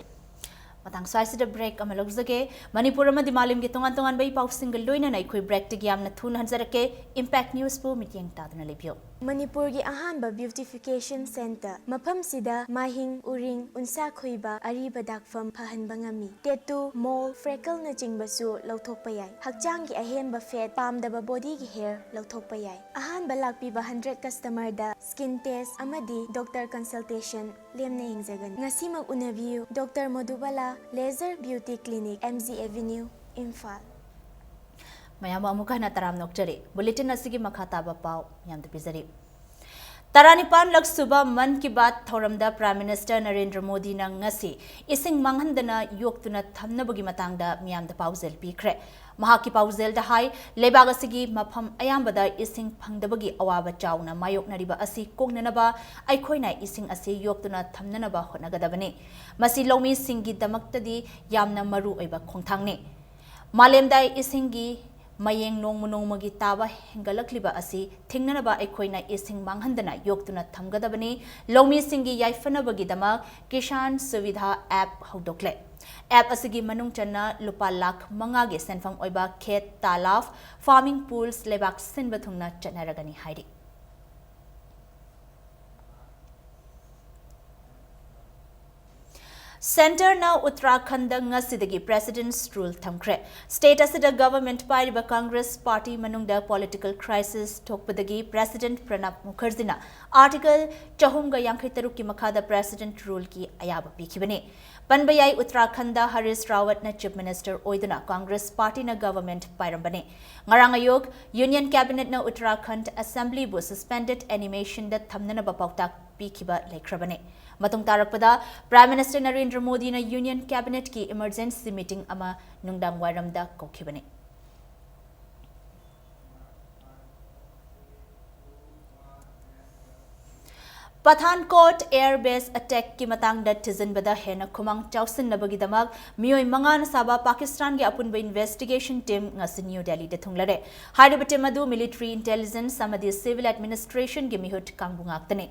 ꯃꯇꯥꯡ ꯁ꯭ꯋꯥꯏꯁꯤꯗ ꯕ꯭ꯔꯦꯛ ꯑꯃ ꯂꯧꯖꯒꯦ꯫ ꯃꯅꯤꯄꯨꯔ ꯑꯃꯗꯤ ꯃꯥꯂꯦꯝꯒꯤ ꯇꯣꯉꯥꯟ ꯇꯣꯉꯥꯟꯕ ꯏ ꯄꯥꯎꯁꯤꯡꯒ ꯂꯣꯏꯅꯅ ꯑꯩꯈꯣꯏ ꯕ꯭ꯔꯦꯛꯇꯒꯤ ꯌꯥꯝꯅ ꯊꯨꯅ ꯍꯟꯖꯔꯛꯀꯦ꯫ ꯏꯝꯄꯦꯛ ꯅ꯭ꯌꯨꯁꯄꯨ ꯃꯤꯠꯌꯦꯡ ꯇꯥꯗꯨꯅ ꯂꯩꯕꯤꯌꯨ꯫ ꯃꯅꯤꯄꯨꯔꯒꯤ ꯑꯍꯥꯟꯕ ꯕ꯭ꯌꯨꯇꯤꯐꯤꯀꯦꯁꯟ ꯁꯦꯟꯇꯔ꯫ ꯃꯐꯝꯁꯤꯗ ꯃꯥꯏꯍꯤꯡ, ꯎꯔꯤꯡ, ꯎꯟꯁꯥ ꯈꯣꯏꯕ, ꯑꯔꯤꯕ ꯗꯥꯛꯐꯝ ꯐꯍꯟꯕ ꯉꯝꯃꯤ꯫ ꯇꯦꯇꯨ, ꯃꯣꯜ, ꯐ꯭ꯔꯦꯀꯜꯅꯆꯤꯡꯕꯁꯨ ꯂꯧꯊꯣꯛꯄ ꯌꯥꯏ꯫ ꯍꯛꯆꯥꯡꯒꯤ ꯑꯍꯦꯟꯕ ꯐꯦꯠ, ꯄꯥꯝꯗꯕ ꯕꯣꯗꯤꯒꯤ ꯍꯦꯌꯔ ꯂꯧꯊꯣꯛꯄ ꯌꯥꯏ꯫ ꯑꯍꯥꯟꯕ ꯂꯥꯛꯄꯤꯕ ꯍꯟꯗ꯭ꯔꯦꯠ ꯀꯁꯇꯃꯔꯗ ꯁ꯭ꯀꯤꯟ ꯇꯦꯁ ꯑꯃꯗꯤ ꯗꯣꯛꯇꯔ ꯀꯟꯁꯜꯇꯦꯁꯟ ꯂꯦꯝꯅ ꯌꯦꯡꯖꯒꯅꯤ꯫ ꯉꯁꯤꯃꯛ ꯎꯅꯕꯤꯌꯨ꯫ Doctor Madhubala laser beauty clinic, M G avenue, Imphal. ꯃꯌꯥꯝꯕꯨ ꯑꯃꯨꯛ ꯍꯟꯅ ꯇꯔꯥꯝꯅ ꯑꯣꯛꯆꯔꯤ꯫ ꯕꯨꯂꯦꯇꯤꯟ ꯑꯁꯤꯒꯤ ꯃꯈꯥ ꯇꯥꯕ ꯄꯥꯎ ꯃꯌꯥꯝꯗ ꯄꯤꯖꯔꯤ꯫ ꯇꯔꯥꯅꯤꯄꯥꯟꯂꯛ ꯁꯨꯕ ꯃꯟ ꯀꯤ ꯕꯥꯠ ꯊꯧꯔꯝꯗ ꯄ꯭ꯔꯥꯏꯝ ꯃꯤꯅꯤꯁꯇꯔ ꯅꯔꯦꯟꯗ꯭ꯔ ꯃꯣꯗꯤꯅ ꯉꯁꯤ ꯏꯁꯤꯡ ꯃꯥꯡꯍꯟꯗꯅ ꯌꯣꯛꯇꯨꯅ ꯊꯝꯅꯕꯒꯤ ꯃꯇꯥꯡꯗ ꯃꯤꯌꯥꯝꯗ ꯄꯥꯎꯖꯦꯜ ꯄꯤꯈ꯭ꯔꯦ꯫ ꯃꯍꯥꯛꯀꯤ ꯄꯥꯎꯖꯦꯜꯗ ꯍꯥꯏ, ꯂꯩꯕꯥꯛ ꯑꯁꯤꯒꯤ ꯃꯐꯝ ꯑꯌꯥꯝꯕꯗ ꯏꯁꯤꯡ ꯐꯪꯗꯕꯒꯤ ꯑꯋꯥꯕ ꯆꯥꯎꯅ ꯃꯥꯌꯣꯛꯅꯔꯤꯕ ꯑꯁꯤ ꯀꯣꯛꯅꯅꯕ ꯑꯩꯈꯣꯏꯅ ꯏꯁꯤꯡ ꯑꯁꯤ ꯌꯣꯛꯇꯨꯅ ꯊꯝꯅꯅꯕ ꯍꯣꯠꯅꯒꯗꯕꯅꯤ꯫ ꯃꯁꯤ ꯂꯧꯃꯤꯁꯤꯡꯒꯤꯗꯃꯛꯇꯗꯤ ꯌꯥꯝꯅ ꯃꯔꯨ ꯑꯣꯏꯕ ꯈꯣꯡꯊꯥꯡꯅꯤ꯫ ꯃꯥꯂꯦꯝꯗ ꯏꯁꯤꯡꯒꯤ ꯃꯌꯦꯡ ꯅꯣꯡꯃ ꯅꯣꯡꯃꯒꯤ ꯇꯥꯕ ꯍꯦꯟꯒꯠꯂꯛꯂꯤꯕ ꯑꯁꯤ ꯊꯤꯡꯅꯅꯕ ꯑꯩꯈꯣꯏꯅ ꯏꯁꯤꯡ ꯃꯥꯡꯍꯟꯗꯅ ꯌꯣꯛꯇꯨꯅ ꯊꯝꯒꯗꯕꯅꯤ꯫ ꯂꯧꯃꯤꯁꯤꯡꯒꯤ ꯌꯥꯏꯐꯅꯕꯒꯤꯗꯃꯛ ꯀꯤꯁꯥꯟ ꯁꯨꯚꯤꯙꯥ ꯑꯦꯞ ꯍꯧꯗꯣꯛꯂꯦ꯫ ꯑꯦꯞ ꯑꯁꯤꯒꯤ ꯃꯅꯨꯡ ꯆꯟꯅ ꯂꯨꯄꯥ ꯂꯥꯈ ꯃꯉꯥꯒꯤ ꯁꯦꯟꯐꯝ ꯑꯣꯏꯕ ꯈꯦꯠ ꯇꯥꯂꯥꯕ ꯐꯥꯔꯃꯤꯡ ꯄꯨꯜꯁ ꯂꯩꯕꯥꯛ ꯁꯤꯟꯕ ꯊꯨꯡꯅ ꯆꯠꯅꯔꯒꯅꯤ ꯍꯥꯏꯔꯤ꯫ ꯁꯦꯟꯇꯔꯅ ꯎꯠꯇꯔꯥꯈꯟꯗ ꯉꯁꯤꯗꯒꯤ ꯄ꯭ꯔꯦꯁꯤꯗꯦꯟꯠꯁ ꯔꯨꯜ ꯊꯝꯈ꯭ꯔꯦ꯫ ꯁ꯭ꯇꯦꯠ ꯑꯁꯤꯗ ꯒꯚꯔꯟꯃꯦꯟꯠ ꯄꯥꯏꯔꯤꯕ ꯀꯪꯒ꯭ꯔꯦꯁ ꯄꯥꯔꯇꯤ ꯃꯅꯨꯡꯗ ꯄꯣꯂꯤꯇꯤꯀꯦꯜ ꯀ꯭ꯔꯥꯏꯁꯤꯁ ꯊꯣꯛꯄꯗꯒꯤ ꯄ꯭ꯔꯦꯁꯤꯗꯦꯟꯠ ꯄ꯭ꯔꯅꯕ ꯃꯨꯈꯔꯖꯤꯅ ꯑꯥꯔꯇꯤꯀꯜ ꯆꯍꯨꯝꯒ ꯌꯥꯡꯈꯩ ꯇꯔꯨꯛꯀꯤ ꯃꯈꯥꯗ ꯄ꯭ꯔꯦꯁꯤꯗꯦꯟꯠ ꯔꯨꯜꯒꯤ ꯑꯌꯥꯕ ꯄꯤꯈꯤꯕꯅꯤ꯫ ꯄꯟꯕ ꯌꯥꯏ, ꯎꯠꯇꯔꯥꯈꯟꯗ ꯍꯔꯤꯁ ꯔꯥꯋꯠꯅ ꯆꯤꯐ ꯃꯤꯅꯤꯁꯇꯔ ꯑꯣꯏꯗꯨꯅ ꯀꯪꯒ꯭ꯔꯦꯁ ꯄꯥꯔꯇꯤꯅ ꯒꯚꯔꯟꯃꯦꯟꯠ ꯄꯥꯏꯔꯝꯕꯅꯤ꯫ ꯉꯔꯥꯡ ꯑꯌꯨꯛ ꯌꯨꯅꯤꯌꯟ ꯀꯦꯕꯤꯅꯦꯠꯅ ꯎꯠꯇꯔꯥꯈꯟꯗ ꯑꯦꯁꯦꯝꯕ꯭ꯂꯤꯕꯨ ꯁꯁꯄꯦꯟꯗꯦꯗ ꯑꯦꯅꯤꯃꯦꯁꯟꯗ ꯊꯝꯅꯅꯕ ꯄꯥꯎꯇꯥꯛ ꯄꯤꯈꯤꯕ ꯂꯩꯈ꯭ꯔꯕꯅꯤ꯫ ꯃꯇꯨꯡ ꯇꯥꯔꯛꯄꯗ ꯄ꯭ꯔꯥꯏꯝ ꯃꯤꯅꯤꯁꯇꯔ ꯅꯔꯦꯟꯗ꯭ꯔ ꯃꯣꯗꯤꯅ ꯌꯨꯅꯤꯌꯟ ꯀꯦꯕꯤꯅꯦꯠꯀꯤ ꯏꯃꯔꯖꯦꯟꯁꯤ ꯃꯤꯇꯤꯡ ꯑꯃ ꯅꯨꯡꯗꯥꯡ ꯋꯥꯏꯔꯝꯗ ꯀꯧꯈꯤꯕꯅꯤ꯫ ꯄꯊꯥꯟꯀꯣꯠ ꯑꯦꯌꯔ ꯕꯦꯁ ꯑꯦꯇꯦꯛꯀꯤ ꯃꯇꯥꯡꯗ ꯊꯤꯖꯤꯟꯕꯗ ꯍꯦꯟꯅ ꯈꯨꯃꯥꯡ ꯆꯥꯎꯁꯤꯟꯅꯕꯒꯤꯗꯃꯛ ꯃꯤꯑꯣꯏ ꯃꯉꯥꯅ ꯁꯥꯕ ꯄꯥꯀꯤꯁꯇꯥꯟꯒꯤ ꯑꯄꯨꯟꯕ ꯏꯟꯚꯦꯁꯇꯤꯒꯦꯁꯟ ꯇꯤꯝ ꯉꯁꯤ ꯅ꯭ꯌꯨ ꯗꯦꯜꯂꯤꯗ ꯊꯨꯡꯂꯔꯦ꯫ ꯍꯥꯏꯔꯤꯕ ꯇꯤꯝ ꯑꯗꯨ ꯃꯤꯂꯤꯇꯔꯤ ꯏꯟꯇꯦꯂꯤꯖꯦꯟꯁ ꯑꯃꯗꯤ ꯁꯤꯚꯤꯜ ꯑꯦꯗꯃꯤꯅꯤꯁꯇ꯭ꯔꯦꯁꯟꯒꯤ ꯃꯤꯍꯨꯠ ꯀꯥꯡꯕꯨ ꯉꯥꯛꯇꯅꯤ꯫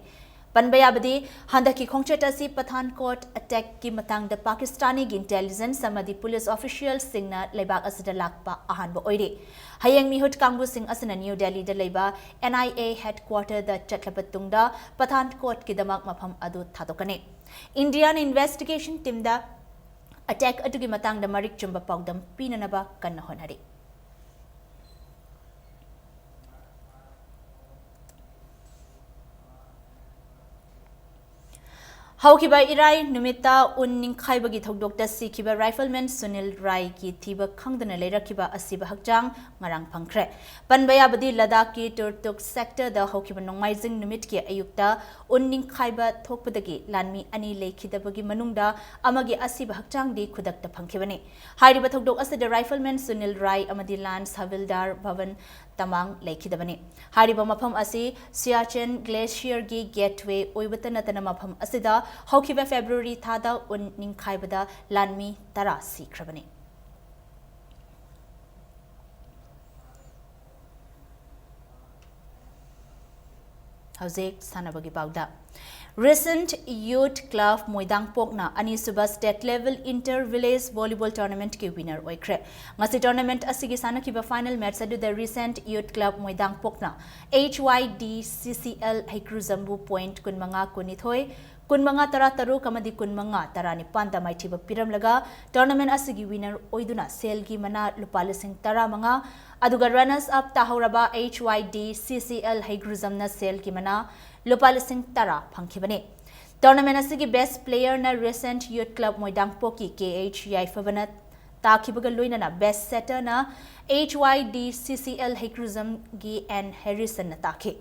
ꯄꯟꯕ ꯌꯥꯕꯗꯤ, ꯍꯟꯗꯛꯀꯤ ꯈꯣꯡꯆꯠ ꯑꯁꯤ ꯄꯊꯥꯟꯀꯣꯠ ꯑꯦꯇꯦꯛꯀꯤ ꯃꯇꯥꯡꯗ ꯄꯥꯀꯤꯁꯇꯥꯅꯤꯒꯤ ꯏꯟꯇꯦꯂꯤꯖꯦꯟꯁ ꯑꯃꯗꯤ ꯄꯨꯂꯤꯁ ꯑꯣꯐꯤꯁꯤꯌꯦꯜꯁꯤꯡꯅ ꯂꯩꯕꯥꯛ ꯑꯁꯤꯗ ꯂꯥꯛꯄ ꯑꯍꯥꯟꯕ ꯑꯣꯏꯔꯤ꯫ ꯍꯌꯦꯡ ꯃꯤꯍꯨꯠ ꯀꯥꯡꯕꯨꯁꯤꯡ ꯑꯁꯤꯅ ꯅ꯭ꯌꯨ ꯗꯦꯜꯂꯤꯗ ꯂꯩꯕ ꯑꯦꯟ ꯑꯥꯏ ꯑꯦ ꯍꯦꯗꯀ꯭ꯋꯥꯇꯔꯗ ꯆꯠꯂꯕ ꯇꯨꯡꯗ ꯄꯊꯥꯟꯀꯣꯠꯀꯤꯗꯃꯛ ꯃꯐꯝ ꯑꯗꯨ ꯊꯥꯗꯣꯛꯀꯅꯤ꯫ ꯏꯟꯗꯤꯌꯥꯅ ꯏꯟꯚꯦꯁꯇꯤꯒꯦꯁꯟ ꯇꯤꯝꯗ ꯑꯦꯇꯦꯛ ꯑꯗꯨꯒꯤ ꯃꯇꯥꯡꯗ ꯃꯔꯤꯛ ꯆꯨꯝꯕ ꯄꯥꯎꯗꯝ ꯄꯤꯅꯅꯕ ꯀꯟꯅ ꯍꯣꯠꯅꯔꯤ꯫ ꯍꯧꯈꯤꯕ ꯏꯔꯥꯏ ꯅꯨꯃꯤꯠꯇ ꯎꯟ ꯅꯤꯡꯈꯥꯏꯕꯒꯤ ꯊꯧꯗꯣꯛꯇ ꯁꯤꯈꯤꯕ ꯔꯥꯏꯐꯜꯃꯦꯟ ꯁꯨꯅꯤꯜ ꯔꯥꯏꯒꯤ ꯊꯤꯕ ꯈꯪꯗꯅ ꯂꯩꯔꯛꯈꯤꯕ ꯑꯁꯤꯕ ꯍꯛꯆꯥꯡ ꯉꯔꯥꯡ ꯐꯪꯈ꯭ꯔꯦ꯫ ꯄꯟꯕ ꯌꯥꯕꯗꯤ, ꯂꯗꯥꯈꯀꯤ ꯇꯨꯔꯇꯨꯛ ꯁꯦꯛꯇꯔꯗ ꯍꯧꯈꯤꯕ ꯅꯣꯡꯃꯥꯏꯖꯤꯡ ꯅꯨꯃꯤꯠꯀꯤ ꯑꯌꯨꯛꯇ ꯎꯟ ꯅꯤꯡꯈꯥꯏꯕ ꯊꯣꯛꯄꯗꯒꯤ ꯂꯥꯟꯃꯤ ꯑꯅꯤ ꯂꯩꯈꯤꯗꯕꯒꯤ ꯃꯅꯨꯡꯗ ꯑꯃꯒꯤ ꯑꯁꯤꯕ ꯍꯛꯆꯥꯡꯗꯤ ꯈꯨꯗꯛꯇ ꯐꯪꯈꯤꯕꯅꯤ꯫ ꯍꯥꯏꯔꯤꯕ ꯊꯧꯗꯣꯛ ꯑꯁꯤꯗ ꯔꯥꯏꯐꯜꯃꯦꯟ ꯁꯨꯅꯤꯜ ꯔꯥꯏ ꯑꯃꯗꯤ ꯂꯥꯟꯁ ꯍꯕꯤꯜꯗꯥꯔ ꯚꯋꯟ ꯇꯃꯥꯡ ꯂꯩꯈꯤꯗꯕꯅꯤ꯫ ꯍꯥꯏꯔꯤꯕ ꯃꯐꯝ ꯑꯁꯤ ꯁꯤꯌꯥꯆꯦꯟ ꯒ꯭ꯂꯦꯁꯤꯌꯔꯒꯤ ꯒꯦꯠꯋꯦ ꯑꯣꯏꯕꯇ ꯅꯠꯇꯅ ꯃꯐꯝ ꯑꯁꯤꯗ ꯍꯧꯈꯤꯕ ꯐꯦꯕ꯭ꯔꯨꯋꯥꯔꯤ ꯊꯥꯗ ꯎꯟ ꯅꯤꯡꯈꯥꯏꯕꯗ ꯂꯥꯟꯃꯤ ꯇꯔꯥ ꯁꯤꯈ꯭ꯔꯕꯅꯤ꯫ ꯍꯧꯖꯤꯛ ꯁꯥꯟꯅꯕꯒꯤ ꯄꯥꯎꯗ꯫ Resent Youth Club ꯃꯣꯏꯗꯥꯡꯄꯣꯛꯅ ꯑꯅꯤꯁꯨꯕ State Level Inter Village Volleyball Tournamentꯀꯤ winner ꯑꯣꯏꯈ꯭ꯔꯦ꯫ ꯉꯁꯤ tournament ꯑꯁꯤꯒꯤ ꯁꯥꯟꯅꯈꯤꯕ final match ꯑꯗꯨꯗ Resent Youth Club ꯃꯣꯏꯗꯥꯡꯄꯣꯛꯅ H Y D C C L ꯍꯩꯀ꯭ꯔꯨꯖꯝꯕꯨ point ꯀꯨꯟꯃꯉꯥ ꯀꯨꯟꯅꯤꯊꯣꯏ, ꯀꯨꯟꯃꯉꯥ ꯇꯔꯥꯇꯔꯨꯛ ꯑꯃꯗꯤ ꯀꯨꯟꯃꯉꯥ ꯇꯔꯥꯅꯤꯄꯥꯟꯗ ꯃꯥꯏꯊꯤꯕ ꯄꯤꯔꯝꯂꯒ, tournament ꯑꯁꯤꯒꯤ winner ꯑꯣꯏꯗꯨꯅ ꯁꯦꯜꯒꯤ ꯃꯅꯥ ꯂꯨꯄꯥ ꯂꯤꯁꯤꯡ ꯇꯔꯥꯃꯉꯥ, ꯑꯗꯨꯒ runners up ꯇꯥꯍꯧꯔꯕ H Y D C C L ꯍꯩꯒ꯭ꯔꯨꯖꯝꯅ ꯁꯦꯜꯒꯤ ꯃꯅꯥ ꯂꯨꯄꯥ ꯂꯤꯁꯤꯡ ꯇꯔꯥ ꯐꯪꯈꯤꯕꯅꯤ꯫ Tournament ꯑꯁꯤꯒꯤ best playerꯅ Resent Youth Club ꯃꯣꯏꯗꯥꯡꯄꯣꯛꯀꯤ K H ꯌꯥꯏꯐꯕꯅ ꯇꯥꯈꯤꯕꯒ ꯂꯣꯏꯅꯅ best setterꯅ H Y D C C L ꯍꯩꯒ꯭ꯔꯨꯖꯝꯒꯤ N ꯍꯦꯔꯤꯁꯟꯅ ꯇꯥꯈꯤ꯫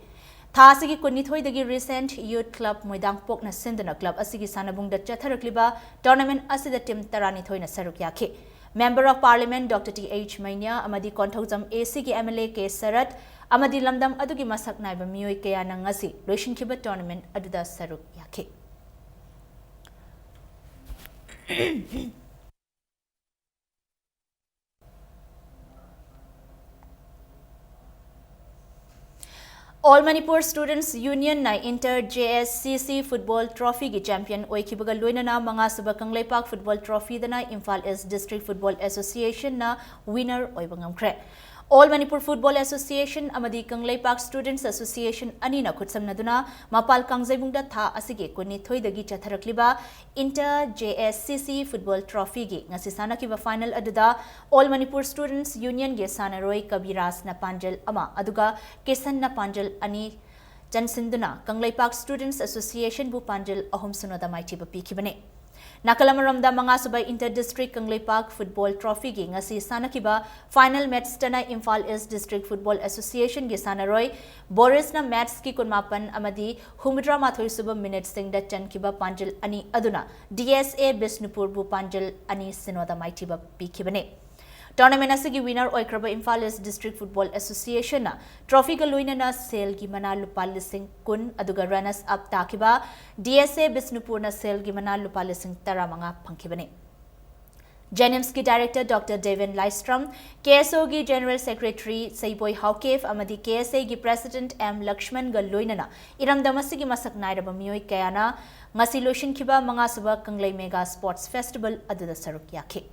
ꯊꯥ ꯑꯁꯤꯒꯤ ꯀꯨꯟꯅꯤꯊꯣꯏꯗꯒꯤ Resent Youth Club ꯃꯣꯏꯗꯥꯡꯄꯣꯛꯅ ꯁꯤꯟꯗꯨꯅ club ꯑꯁꯤꯒꯤ ꯁꯥꯟꯅꯕꯨꯡꯗ ꯆꯠꯊꯔꯛꯂꯤꯕ tournament ꯑꯁꯤꯗ team ꯇꯔꯥꯅꯤꯊꯣꯏꯅ ꯁꯔꯨꯛ ꯌꯥꯈꯤ꯫ Member of Parliament Doctor T H ꯃꯩꯅ꯭ꯌꯥ ꯑꯃꯗꯤ Konthoujam A Cꯒꯤ M L A K ꯁꯔꯠ ꯑꯃꯗꯤ ꯂꯝꯗꯝ ꯑꯗꯨꯒꯤ ꯃꯁꯛ ꯅꯥꯏꯕ ꯃꯤꯑꯣꯏ ꯀꯌꯥꯅ ꯉꯁꯤ ꯂꯣꯏꯁꯤꯟꯈꯤꯕ tournament ꯑꯗꯨꯗ ꯁꯔꯨꯛ ꯌꯥꯈꯤ꯫ All Manipur Students Union ꯅ Inter J S C C Football Trophy ꯒꯤ champion ꯑꯣꯏꯈꯤꯕꯒ ꯂꯣꯏꯅꯅ ꯃꯉꯥꯁꯨꯕ ꯀꯪꯂꯩꯄꯥꯛ Football Trophy ꯗꯅ Imphal East District Football Association ꯅ winner ꯑꯣꯏꯕ ꯉꯝꯈ꯭ꯔꯦ꯫ All Manipur Football Association ꯑꯃꯗꯤ ꯀꯪꯂꯩꯄꯥꯛ Students Association ꯑꯅꯤꯅ ꯈꯨꯠꯁꯝꯅꯗꯨꯅ ꯃꯄꯥꯜ ꯀꯥꯡꯖꯩꯕꯨꯡꯗ ꯊꯥ ꯑꯁꯤꯒꯤ ꯀꯨꯟꯅꯤꯊꯣꯏꯗꯒꯤ ꯆꯠꯊꯔꯛꯂꯤꯕ Inter J S C C Football Trophy ꯒꯤ ꯉꯁꯤ ꯁꯥꯟꯅꯈꯤꯕ final ꯑꯗꯨꯗ All Manipur Students Union ꯒꯤ ꯁꯥꯟꯅꯔꯣꯏ ꯀꯕꯤꯔꯥꯖꯅ ꯄꯥꯟꯖꯜ ꯑꯃ ꯑꯗꯨꯒ ꯀꯤꯁꯟꯅ ꯄꯥꯟꯖꯜ ꯑꯅꯤ ꯆꯟꯁꯤꯟꯗꯨꯅ ꯀꯪꯂꯩꯄꯥꯛ Students Association ꯕꯨ ꯄꯥꯟꯖꯜ ꯑꯍꯨꯝ ꯁꯤꯅꯣꯗ ꯃꯥꯏꯊꯤꯕ ꯄꯤꯈꯤꯕꯅꯤ꯫ ꯅꯥꯀꯜ ꯑꯃꯔꯣꯝꯗ ꯃꯉꯥꯁꯨꯕ Inter District Kangleipak Football Trophy ꯒꯤ ꯉꯁꯤ ꯁꯥꯟꯅꯈꯤꯕ final match ꯇꯅ Imphal East District Football Association ꯒꯤ ꯁꯥꯟꯅꯔꯣꯏ ꯕꯣꯔꯤꯁꯅ match ꯀꯤ ꯀꯨꯟꯃꯥꯄꯟ ꯑꯃꯗꯤ ꯍꯨꯝꯐꯨꯇꯔꯥ ꯃꯥꯊꯣꯏ ꯁꯨꯕ minute ꯁꯤꯡꯗ ꯆꯟꯈꯤꯕ ꯄꯥꯟꯖꯜ ꯑꯅꯤ ꯑꯗꯨꯅ D S A ꯕꯤꯁꯅꯨꯄꯨꯔꯕꯨ ꯄꯥꯟꯖꯜ ꯑꯅꯤ ꯁꯤꯅꯣꯗ ꯃꯥꯏꯊꯤꯕ ꯄꯤꯈꯤꯕꯅꯤ꯫ Tournament ꯑꯁꯤꯒꯤ winner ꯑꯣꯏꯈ꯭ꯔꯕ Imphal East District Football Association ꯅ trophy ꯒ ꯂꯣꯏꯅꯅ ꯁꯦꯜꯒꯤ ꯃꯅꯥ ꯂꯨꯄꯥ ꯂꯤꯁꯤꯡ ꯀꯨꯟ ꯑꯗꯨꯒ runners up ꯇꯥꯈꯤꯕ D S A ꯕꯤꯁꯅꯨꯄꯨꯔꯅ ꯁꯦꯜꯒꯤ ꯃꯅꯥ ꯂꯨꯄꯥ ꯂꯤꯁꯤꯡ ꯇꯔꯥꯃꯉꯥ ꯐꯪꯈꯤꯕꯅꯤ꯫ JNIMS ꯀꯤ director Doctor Devin Laistram, K S O ꯒꯤ General Secretary ꯁꯩꯕꯣꯏ ꯍꯥꯎꯀꯦꯐ ꯑꯃꯗꯤ K S A ꯒꯤ President M ꯂꯛꯁꯃꯟꯒ ꯂꯣꯏꯅꯅ ꯏꯔꯝꯗꯝ ꯑꯁꯤꯒꯤ ꯃꯁꯛ ꯅꯥꯏꯔꯕ ꯃꯤꯑꯣꯏ ꯀꯌꯥꯅ ꯉꯁꯤ ꯂꯣꯏꯁꯤꯟꯈꯤꯕ ꯃꯉꯥꯁꯨꯕ ꯀꯪꯂꯩ Mega Sports Festival ꯑꯗꯨꯗ ꯁꯔꯨꯛ ꯌꯥꯈꯤ꯫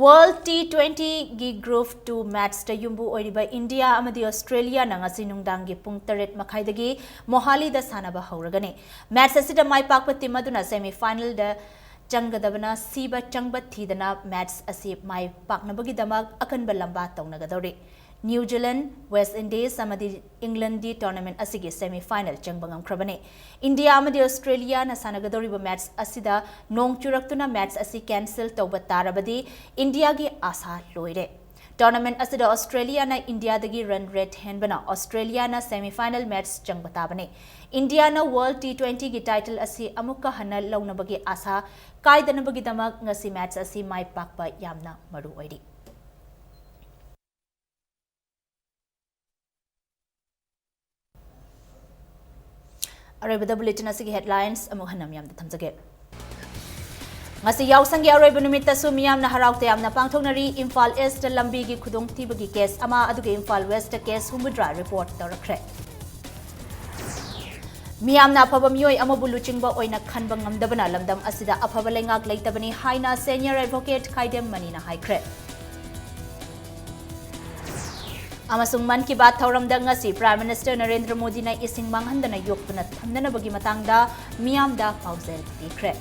World T twenty ꯒꯤ Group two match ꯇ ꯌꯨꯝꯕꯨ ꯑꯣꯏꯔꯤꯕ ꯏꯟꯗꯤꯌꯥ ꯑꯃꯗꯤ ꯑꯣꯁꯇ꯭ꯔꯦꯂꯤꯌꯥꯅ ꯉꯁꯤ ꯅꯨꯡꯗꯥꯡꯒꯤ ꯄꯨꯡ ꯇꯔꯦꯠ ꯃꯈꯥꯏꯗꯒꯤ ꯃꯣꯍꯥꯂꯤꯗ ꯁꯥꯟꯅꯕ ꯍꯧꯔꯒꯅꯤ꯫ Match ꯑꯁꯤꯗ ꯃꯥꯏ ꯄꯥꯛꯄ team ꯑꯗꯨꯅ semi final ꯗ ꯆꯪꯒꯗꯕꯅ ꯁꯤꯕ ꯆꯪꯕ ꯊꯤꯗꯅ match ꯑꯁꯤ ꯃꯥꯏ ꯄꯥꯛꯅꯕꯒꯤꯗꯃꯛ ꯑꯀꯟꯕ ꯂꯝꯕꯥ ꯇꯧꯅꯒꯗꯧꯔꯤ꯫ New Zealand, West Indies ꯑꯃꯗꯤ England ꯗꯤ tournament ꯑꯁꯤꯒꯤ semi final ꯆꯪꯕ ꯉꯝꯈ꯭ꯔꯕꯅꯤ꯫ ꯏꯟꯗꯤꯌꯥ ꯑꯃꯗꯤ ꯑꯣꯁꯇ꯭ꯔꯦꯂꯤꯌꯥꯅ ꯁꯥꯟꯅꯒꯗꯧꯔꯤꯕ match ꯑꯁꯤꯗ ꯅꯣꯡ ꯆꯨꯔꯛꯇꯨꯅ match ꯑꯁꯤ cancel ꯇꯧꯕ ꯇꯥꯔꯕꯗꯤ ꯏꯟꯗꯤꯌꯥꯒꯤ ꯑꯥꯁꯥ ꯂꯣꯏꯔꯦ꯫ Tournament ꯑꯁꯤꯗ ꯑꯣꯁꯇ꯭ꯔꯦꯂꯤꯌꯥꯅ ꯏꯟꯗꯤꯌꯥꯗꯒꯤ run rate ꯍꯦꯟꯕꯅ ꯑꯣꯁꯇ꯭ꯔꯦꯂꯤꯌꯥꯅ semi final match ꯆꯪꯕ ꯇꯥꯕꯅꯤ꯫ ꯏꯟꯗꯤꯌꯥꯅ World T twenty ꯒꯤ title ꯑꯁꯤ ꯑꯃꯨꯛꯀ ꯍꯟꯅ ꯂꯧꯅꯕꯒꯤ ꯑꯥꯁꯥ ꯀꯥꯏꯗꯅꯕꯒꯤꯗꯃꯛ ꯉꯁꯤ match ꯑꯁꯤ ꯃꯥꯏ ꯄꯥꯛꯄ ꯌꯥꯝꯅ ꯃꯔꯨ ꯑꯣꯏꯔꯤ꯫ ꯑꯔꯣꯏꯕꯗ bulletin ꯑꯁꯤꯒꯤ headlines ꯑꯃꯨꯛ ꯍꯟꯅ ꯃꯤꯌꯥꯝꯗ ꯊꯝꯖꯒꯦ꯫ ꯉꯁꯤ ꯌꯥꯎꯁꯪꯒꯤ ꯑꯔꯣꯏꯕ ꯅꯨꯃꯤꯠꯇꯁꯨ ꯃꯤꯌꯥꯝꯅ ꯍꯔꯥꯎ ꯇꯌꯥꯝꯅ ꯄꯥꯡꯊꯣꯛꯅꯔꯤ꯫ ꯏꯝꯐꯥꯜ ꯏꯁꯇ ꯂꯝꯕꯤꯒꯤ ꯈꯨꯗꯣꯡꯊꯤꯕꯒꯤ ꯀꯦꯁ ꯑꯃ, ꯑꯗꯨꯒ ꯏꯝꯐꯥꯜ ꯋꯦꯁꯇ ꯀꯦꯁ ꯍꯨꯝꯐꯨꯇꯔꯥ ꯔꯤꯄꯣꯔꯠ ꯇꯧꯔꯛꯈ꯭ꯔꯦ꯫ ꯃꯤꯌꯥꯝꯅ ꯑꯐꯕ ꯃꯤꯑꯣꯏ ꯑꯃꯕꯨ ꯂꯨꯆꯤꯡꯕ ꯑꯣꯏꯅ ꯈꯟꯕ ꯉꯝꯗꯕꯅ ꯂꯝꯗꯝ ꯑꯁꯤꯗ ꯑꯐꯕ ꯂꯩꯉꯥꯛ ꯂꯩꯇꯕꯅꯤ ꯍꯥꯏꯅ ꯁꯦꯅꯤꯌꯔ ꯑꯦꯗꯚꯣꯀꯦꯠ ꯈꯥꯏꯗꯦꯝ ꯃꯅꯤꯅ ꯍꯥꯏꯈ꯭ꯔꯦ꯫ ꯑꯃꯁꯨꯡ ꯃꯟ ꯀꯤ ꯕꯥꯠ ꯊꯧꯔꯝꯗ ꯉꯁꯤ ꯄ꯭ꯔꯥꯏꯝ ꯃꯤꯅꯤꯁꯇꯔ ꯅꯔꯦꯟꯗ꯭ꯔ ꯃꯣꯗꯤꯅ ꯏꯁꯤꯡ ꯃꯥꯡꯍꯟꯗꯅ ꯌꯣꯛꯇꯨꯅ ꯊꯝꯅꯅꯕꯒꯤ ꯃꯇꯥꯡꯗ ꯃꯤꯌꯥꯝꯗ ꯄꯥꯎꯖꯦꯜ ꯄꯤꯈ꯭ꯔꯦ꯫